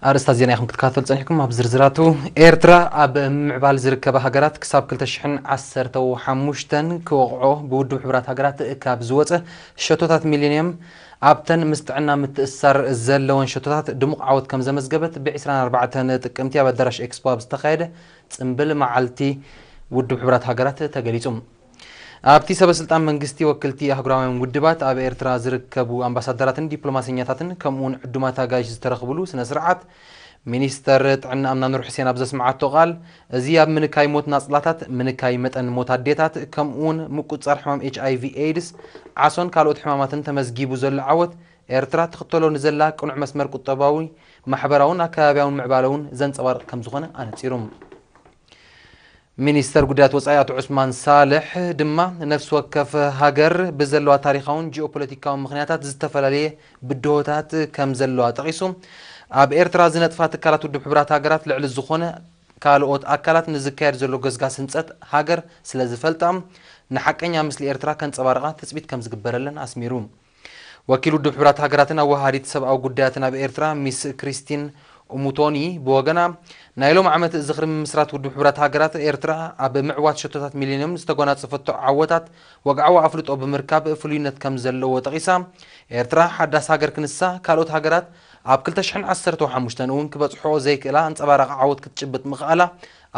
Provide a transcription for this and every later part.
ኣርእስታት ዜና ኢኹም ክትከታተሉ ጸኒሕኩም። ኣብ ዝርዝራቱ፣ ኤርትራ ኣብ ምምዕባል ዝርከባ ሃገራት ክሳብ ክልተ ሽሕን ዓሰርተን ሓሙሽተን ክወቕዖ ብውድብ ሕቡራት ሃገራት ካብ ዝወጸ ሸቶታት ሚሊኒየም፣ ኣብተን ምስ ጥዕና ምትእስሳር ዘለወን ሸቶታት ድሙቕ ዓወት ከም ዘመዝገበት ብዒስራን ኣርባዕተን ጥቅምቲ ኣብ ኣዳራሽ ኤክስፖ ኣብ ዝተኻየደ ጽምብል መዓልቲ ውድብ ሕቡራት ሃገራት ተገሊጹ። ኣብቲ ሰበ ስልጣን መንግስቲ፣ ወክልቲ ኣህጉራውያን ውድባት፣ ኣብ ኤርትራ ዝርከቡ ኣምባሳደራትን ዲፕሎማሰኛታትን ከምኡውን ዕዱማት ኣጋይሽ ዝተረኽብሉ ስነ ስርዓት፣ ሚኒስተር ጥዕና ኣምና ኑር ሕሴን ኣብ ዘስምዓቶ ቃል፣ እዚ ኣብ ምንካይ ሞት ናጽላታት፣ ምንካይ መጠን ሞት ኣዴታት፣ ከምኡውን ምቁጽጻር ሕማም ኤች ኣይ ቪ ኤድስ፣ ዓሶን ካልኦት ሕማማትን ተመዝጊቡ ዘሎ ዓወት፣ ኤርትራ ትኽተሎ ንዘላ ቅኑዕ መስመር ቁጠባዊ፣ ማሕበራውን ኣከባቢያውን ምዕባለ እውን ዘንጸባርቕ ከም ዝኾነ ኣነጺሩ። ሚኒስተር ጉዳያት ወጻኢ ኣቶ ዑስማን ሳልሕ ድማ፣ ነፍሲ ወከፍ ሃገር ብዘለዋ ታሪኻውን ጂኦፖለቲካውን ምኽንያታት ዝተፈላለየ ብድሆታት ከም ዘለዋ ጠቒሱ፣ ኣብ ኤርትራ ዝነጥፋ ትካላት ውድብ ሕቡራት ሃገራት ልዕሊ ዝኾነ ካልኦት ኣካላት ንዝካየድ ዘሎ ገስጋስ ህንጸት ሃገር ስለ ዝፈልጣ፣ ንሓቀኛ ምስሊ ኤርትራ ከንጸባርቓ ትጽቢት ከም ዝግበረለን ኣስሚሩ። ወኪል ውድብ ሕቡራት ሃገራትን ኣወሃሃዲት ሰብኣዊ ጉዳያትን ኣብ ኤርትራ ሚስ ክሪስቲን ኡሙቶኒ ብወገና፣ ናይ ሎም ዓመት ዝኽሪ ምምስራት ውድብ ሕቡራት ሃገራት፣ ኤርትራ ኣብ ምዕዋት ሸቶታት ሚሊኒየም ዝተጎናጸፈቶ ዓወታት ወግዓዊ ኣፍልጦ ብምርካብ ፍሉይነት ከም ዘለዎ ጠቒሳ፣ ኤርትራ ሓዳስ ሃገር ክንሳ፣ ካልኦት ሃገራት ኣብ ክልተ ሽሕን ዓሰርተ ሓሙሽተን እውን ክበጽሕኦ ዘይክእላ ኣንጸባራቒ ዓወት ክትጭብጥ ምኽኣላ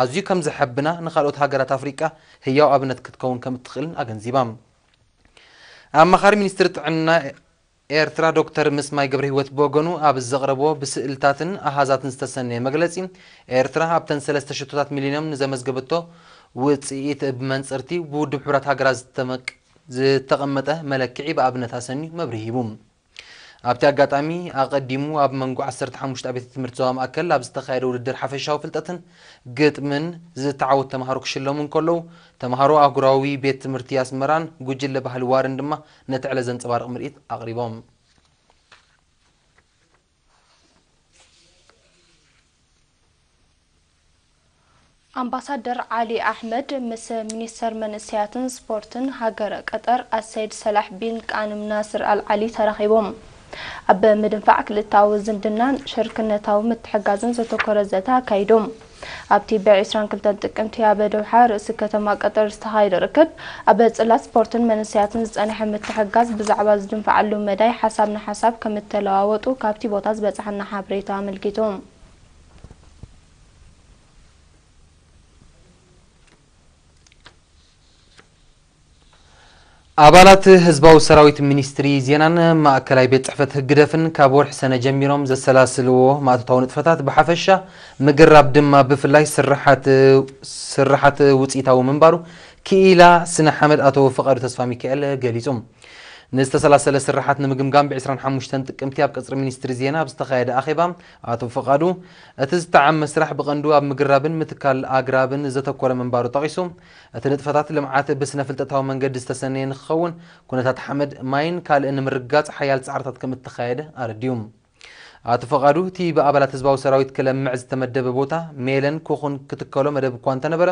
ኣዝዩ ከም ዘሐብና፣ ንኻልኦት ሃገራት ኣፍሪቃ ህያው ኣብነት ክትከውን ከም እትኽእልን ኣገንዚባ። ኣማኻሪ ሚኒስትሪ ጥዕና ኤርትራ ዶክተር ምስማይ ገብረሂወት ብወገኑ ኣብ ዘቕረቦ ብስእልታትን ኣሃዛትን ዝተሰነየ መግለጺ፣ ኤርትራ ኣብተን ሰለስተ ሸቶታት ሚሊኒየም ንዘመዝገበቶ ውጽኢት ብመንጽርቲ ብውድብ ሕቡራት ሃገራት ዝተመቅ-፣ ዝተቐመጠ መለክዒ ብኣብነት ኣሰንዩ መብርሂ ሂቡ። ኣብቲ ኣጋጣሚ ኣቐዲሙ ኣብ መንጎ ዓሰርተ ሓሙሽተ ኣብያተ ትምህርቲ ዞባ ማእከል ኣብ ዝተኻየደ ውድድር ሓፈሻዊ ፍልጠትን ግጥምን ዝተዓወቱ ተምሃሮ ክሽለሙ እንከለዉ፣ ተምሃሮ ኣህጉራዊ ቤት ትምህርቲ ኣስመራን ጉጅለ ባህሊ ዋርን ድማ ነቲ ዕለት ዘንጸባርቕ ምርኢት ኣቕሪቦም። ኣምባሳደር ዓሊ ኣሕመድ ምስ ሚኒስተር መንእሰያትን ስፖርትን ሃገረ ቀጠር ኣሰይድ ሰላሕ ቢን ቃንም ናስር ኣል ዓሊ ተራኺቦም። ኣብ ምድንፋዕ ክልተኣዊ ዝምድናን ሽርክነታዊ ምትሕጋዝን ዘተኮረ ዘተ ኣካይዶም። ኣብቲ ብ ዒስራን ክልተን ጥቅምቲ ኣብ ዶሓ ርእሲ ከተማ ቀጠር ዝተኻየደ ርክብ፣ ኣብ ጽላት ስፖርትን መንእሰያትን ዝጸንሐ ምትሕጋዝ ብዛዕባ ዝድንፍዓሉ መዳይ ሓሳብ ንሓሳብ ከም እተለዋወጡ ካብቲ ቦታ ዝበጽሓና ሓበሬታ ኣመልኪቱ። ኣባላት ህዝባዊ ሰራዊት ሚኒስትሪ ዜናን ማእከላይ ቤት ጽሕፈት ህግደፍን ካብ ወርሒ ሰነ ጀሚሮም ዘሰላስልዎ ማእቶታዊ ንጥፈታት ብሓፈሻ፣ ምግራብ ድማ ብፍላይ ስርሓት፣ ስርሓት ውጽኢታዊ ምንባሩ ክኢላ ስነ ሓመድ ኣቶ ፍቓዱ ተስፋ ሚካኤል ገሊጹ። ንዝተሰላሰለ ስርሓት ንምግምጋም ብ ዒስራን ሓሙሽተን ጥቅምቲ ኣብ ቀጽሪ ሚኒስትሪ ዜና ኣብ ዝተኻየደ ኣኼባ ኣቶ ፍቓዱ፣ እቲ ዝተዓመ ስራሕ ብቐንዱ ኣብ ምግራብን ምትካል ኣግራብን ዘተኮረ ምንባሩ ጠቒሱ፣ እቲ ንጥፈታት ልምዓት ብስነ ፍልጠታዊ መንገዲ ዝተሰነየ ንክኸውን፣ ኩነታት ሓመድ፣ ማይን ካልእን ንምርግጋጽ ሓያል ጻዕርታት ከም እተኻየደ ኣረዲኡ። ኣቶ ፈቓዱ፣ እቲ ብኣባላት ህዝባዊ ሰራዊት ክለምዕ ዝተመደበ ቦታ ሜለን ኮኹን ክትከሎ መደብ እኳ እንተነበረ፣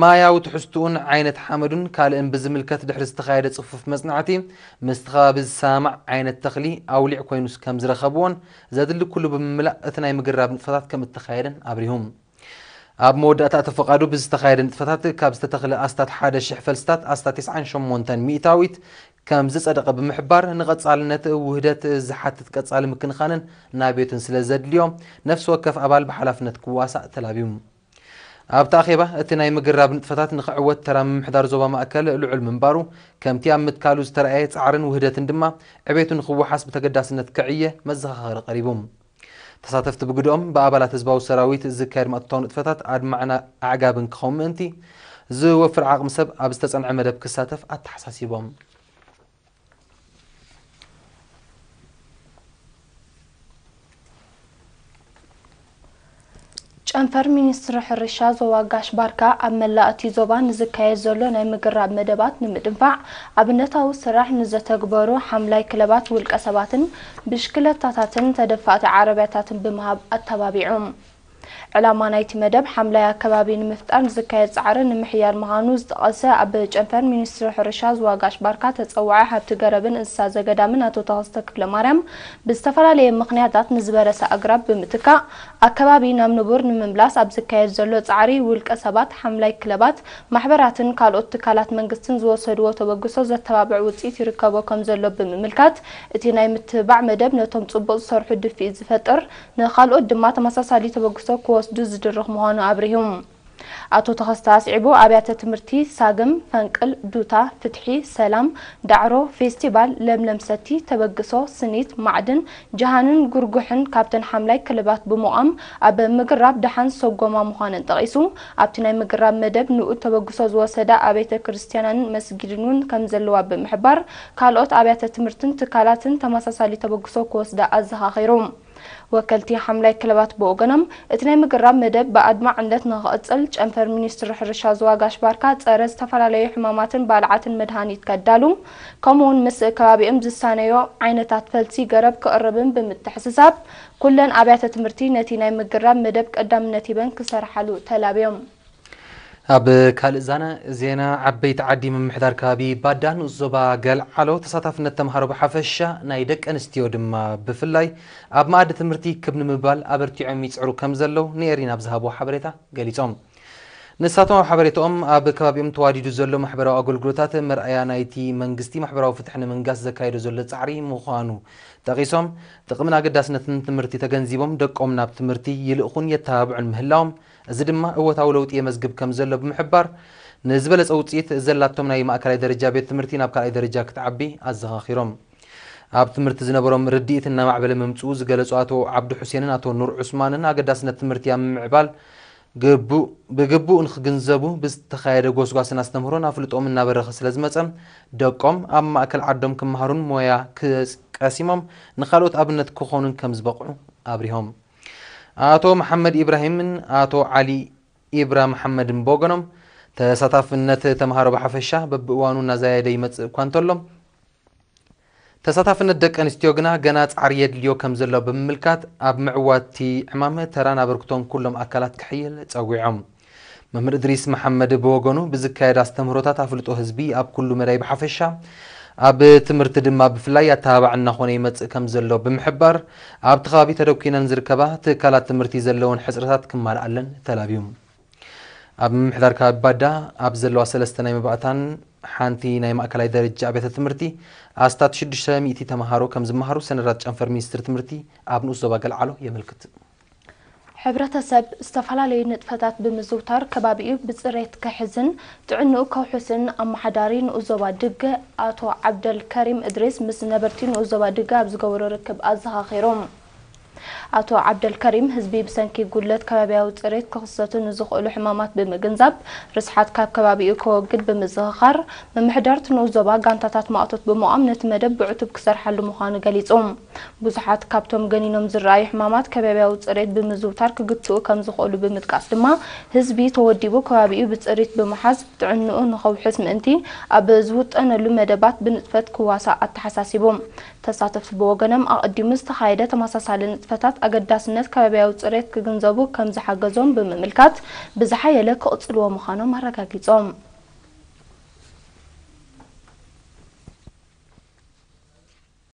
ማያዊ ትሕዝትኡን ዓይነት ሓመዱን ካልእን ብዝምልከት ድሕሪ ዝተኻየደ ጽፉፍ መጽናዕቲ፣ ምስቲ ከባቢ ዝሰማማዕ ዓይነት ተኽሊ ኣውሊዕ ኮይኑ ከም ዝረኸብዎን ዘድሊ ኩሉ ብምምላእ እቲ ናይ ምግራብ ንጥፈታት ከም እተኻየደን ኣብሪሁ። ኣብ መወዳእታ ኣቶ ፈቓዱ ብዝተኻየደ ንጥፈታት ካብ ዝተተኽለ ኣስታት ሓደ ሽሕ ፈልስታት ኣስታት ተስዓን ሸሞንተን ሚእታዊት ከም ዝጸደቐ ብምሕባር፣ ንቐጻልነት ውህደት ዝሓትት ቀጻሊ ምክንኻንን ናብዮትን ስለ ዘድልዮ፣ ነፍሲ ወከፍ ኣባል ብሓላፍነት ክዋሳእ ተላብዩ። ኣብቲ ኣኼባ፣ እቲ ናይ ምግራብ ንጥፈታት ንኽዕወት ተራ ምምሕዳር ዞባ ማእከል ልዑል ምንባሩ፣ ከምቲ ኣብ ምትካሉ ዝተረኣየ ጻዕርን ውህደትን ድማ፣ ዕቤቱ ንኽወሓስ ብተገዳስነት ክዕየ መዘኻኸሪ ቀሪቡ። ተሳተፍቲ ብግድኦም፣ ብኣባላት ህዝባዊ ሰራዊት ዝካየድ ማእቶታዊ ንጥፈታት ኣድማዕን ኣዕጋብን ክኸውን ምእንቲ፣ ዝወፍር ዓቕሚ ሰብ ኣብ ዝተጸንዐ መደብ ክሳተፍ ኣተሓሳሲቦም። ጨንፈር ሚኒስትሪ ሕርሻ ዞባ ጋሽ ባርካ፣ ኣብ መላእ እቲ ዞባ ንዝካየድ ዘሎ ናይ ምግራብ መደባት ንምድንፋዕ ኣብነታዊ ስራሕ ንዘተግበሩ ሓምላይ ክለባት፣ ውልቀ ሰባትን ብሽክለታታትን ተደፋእቲ ዓረብያታትን ብምሃብ ኣተባቢዑ። ዕላማ ናይቲ መደብ ሓምላይ ኣከባቢ ንምፍጣር ዝካየድ ጻዕሪ ንምሕያል ምዃኑ ዝጠቐሰ ኣብ ጨንፈር ሚኒስትሪ ሕርሻ ዝዋጋሽ ባርካ ተጸዋዒ ሃብቲ ገረብን እንስሳ ዘገዳምን ኣቶ ተኸስተ ክፍለ ማርያም፣ ብዝተፈላለየ ምኽንያታት ንዝበረሰ ኣግራብ ብምትካእ ኣከባቢ ናብ ንቡር ንምምላስ ኣብ ዝካየድ ዘሎ ጻዕሪ ውልቀ ሰባት፣ ሓምላይ ክለባት፣ ማሕበራትን ካልኦት ትካላት መንግስትን ዝወሰድዎ ተበግሶ ዘተባብዕ ውጽኢት ይርከቦ ከም ዘሎ ብምምልካት፣ እቲ ናይ ምትብባዕ መደብ ነቶም ጽቡቕ ዝሰርሑ ድፍኢት ዝፈጥር፣ ንኻልኦት ድማ ተመሳሳሊ ተበግሶ ክወስዱ ዝድርኽ ምዃኑ ኣብሪሁ። ኣቶ ተኸስተ ኣስዒቡ፣ ኣብያተ ትምህርቲ ሳግም፣ ፈንቅል፣ ዱታ፣ ፍትሒ፣ ሰላም፣ ዳዕሮ፣ ፌስቲቫል፣ ለምለም ሰቲ፣ ተበግሶ፣ ስኒት፣ ማዕድን፣ ጀሃንን ጉርጉሕን ካብተን ሓምላይ ክለባት ብምቋም ኣብ ምግራብ ደሓን ሰጎማ ምዃነን ጠቒሱ፣ ኣብቲ ናይ ምግራብ መደብ ንኡድ ተበግሶ ዝወሰዳ ኣብያተ ክርስትያንን መስጊድን እውን ከም ዘለዋ ብምሕባር፣ ካልኦት ኣብያተ ትምህርትን ትካላትን ተመሳሳሊ ተበግሶ ክወስዳ ኣዘኻኺሩ። ወከልቲ ሓምላይ ክለባት ብወገኖም፣ እቲ ናይ ምግራብ መደብ ብኣድማዕነት ንኽቕጽል፣ ጨንፈር ሚኒስትሪ ሕርሻ ዝዋጋሽ ባርካ ጸረ ዝተፈላለዩ ሕማማትን ባልዓትን መድሃኒት ከዳሉ፣ ከምኡውን ምስ ከባቢኦም ዝሳነዮ ዓይነታት ፈልሲ ገረብ ክቕርብን ብምትሕስሳብ፣ ኩለን ኣብያተ ትምህርቲ ነቲ ናይ ምግራብ መደብ ቀዳምነት ሂበን ክሰርሓሉ ተላብዮም። ኣብ ካልእ ዛና ዜና፣ ዓበይቲ ዓዲ ምምሕዳር ከባቢ ባዳ ንኡስ ዞባ ገልዓሎ ተሳታፍነት ተምሃሮ ብሓፈሻ ናይ ደቂ ኣንስትዮ ድማ ብፍላይ ኣብ መኣዲ ትምህርቲ ክብ ንምባል ኣበርቲዖም ይጽዕሩ ከም ዘለዉ ንኤሪና ኣብ ዝሃብዎ ሓበሬታ ገሊጾም። ንሳቶም ኣብ ሓበሬታኦም ኣብ ከባቢኦም ተዋዲዱ ዘሎ ማሕበራዊ ኣገልግሎታት መርኣያ ናይቲ መንግስቲ ማሕበራዊ ፍትሒ ንምንጋስ ዘካየዶ ዘሎ ጻዕሪ ምዃኑ ጠቒሶም፣ ጥቕምን ኣገዳስነትን ትምህርቲ ተገንዚቦም ደቆም ናብ ትምህርቲ ይልእኹን የተባብዑን ምህላዎም፣ እዚ ድማ እወታዊ ለውጢ የመዝግብ ከም ዘሎ ብምሕባር፣ ንዝበለጸ ውጽኢት ዘላቶም ናይ ማእከላይ ደረጃ ቤት ትምህርቲ ናብ ካልኣይ ደረጃ ክትዓቢ ኣዘኻኺሮም። ኣብ ትምህርቲ ዝነበሮም ርድኢት እናማዕበለ ምምጽኡ ዝገለጹ ኣቶ ዓብዱ ሑሴንን ኣቶ ኑር ዑስማንን ኣገዳስነት ትምህርቲ ኣብ ምምዕባል ግቡእ ብግቡእ ንኽግንዘቡ ብዝተኻየደ ጎስጓስን ኣስተምህሮን ኣፍልጦም እናበረኸ ስለ ዝመጸ፣ ደቆም ኣብ ማእከል ዓዶም ክመሃሩን ሞያ ክስ- ቀሲሞም ንኻልኦት ኣብነት ክኾኑን ከም ዝበቕዑ ኣብሪሆም። ኣቶ መሓመድ ኢብራሂምን ኣቶ ዓሊ ኢብራ መሓመድን ብወገኖም፣ ተሳታፍነት ተምሃሮ ብሓፈሻ በብእዋኑ እናዛየደ ይመጽእ እኳ እንተሎ፣ ተሳታፍነት ደቂ ኣንስትዮ ግና ገና ጻዕሪ የድልዮ ከም ዘሎ ብምምልካት፣ ኣብ ምዕዋትቲ ዕማም ተራን ኣበርክቶን ኩሎም ኣካላት ክሕይል ጸዊዖም። መምህር እድሪስ መሓመድ ብወገኑ፣ ብዝካየድ ኣስተምህሮታት ኣፍልጦ ህዝቢ ኣብ ኩሉ መዳይ ብሓፈሻ፣ ኣብ ትምህርቲ ድማ ብፍላይ ኣተባባዕ እናኾነ ይመጽእ ከም ዘሎ ብምሕባር፣ ኣብቲ ከባቢ ተደኲነን ዝርከባ ትካላት ትምህርቲ ዘለወን ሕጽረታት ክማልኣለን ተላብዩ። ኣብ ምምሕዳር ከባቢ ባዳ ኣብ ዘለዋ ሰለስተ ናይ መባእታን ሓንቲ ናይ ማእከላይ ደረጃ ኣብያተ ትምህርቲ ኣስታት ሽዱሽተ ሚእቲ ተምሃሮ ከም ዝመሃሩ ሰነዳት ጨንፈር ሚኒስትሪ ትምህርቲ ኣብ ንኡስ ዞባ ገልዓሎ የመልክት። ሕብረተሰብ ዝተፈላለዩ ንጥፈታት ብምዝውታር ከባቢኡ ብፅሬት ክሕዝን ጥዕንኡ ከውሕስን ኣመሓዳሪ ንኡስ ዞባ ድገ ኣቶ ዓብደል ከሪም እድሪስ ምስ ነበርቲ ንኡስ ዞባ ድገ ኣብ ዝገበሮ ርክብ ኣዘኻኺሮም። ኣቶ ዓብደል ከሪም ህዝቢ ብሰንኪ ጉድለት ከባቢያዊ ፅሬት ክኽሰቱ ንዝኽእሉ ሕማማት ብምግንዛብ ርስሓት ካብ ከባቢኡ ከወግድ ብምዝኽኻር ምምሕዳር እቲ ንኡስ ዞባ ጋንታታት ማእቶት ብምቋም ነቲ መደብ ብዕቱብ ክሰርሓሉ ምዃኑ ገሊፁ። ብዙሓት ካብቶም ገኒኖም ዝረኣዩ ሕማማት ከባቢያዊ ጽሬት ብምዝውታር ክግትኡ ከም ዝኽእሉ ብምጥቃስ ድማ፣ ህዝቢ ተወዲቡ ከባቢኡ ብጽሪት ብምሓዝ ጥዕንኡ ንኸውሕስ ምእንቲ ኣብ ዝውጠነሉ መደባት ብንጥፈት ክዋሳእ ኣተሓሳሲቡ። ተሳተፍቲ ብወገኖም ኣቐዲሙ ዝተኻየደ ተመሳሳሊ ንጥፈታት ኣገዳስነት ከባቢያዊ ጽሬት ክግንዘቡ ከም ዝሓገዞም ብምምልካት፣ ብዝሓየለ ክቕጽልዎ ምዃኖም ኣረጋጊጾም።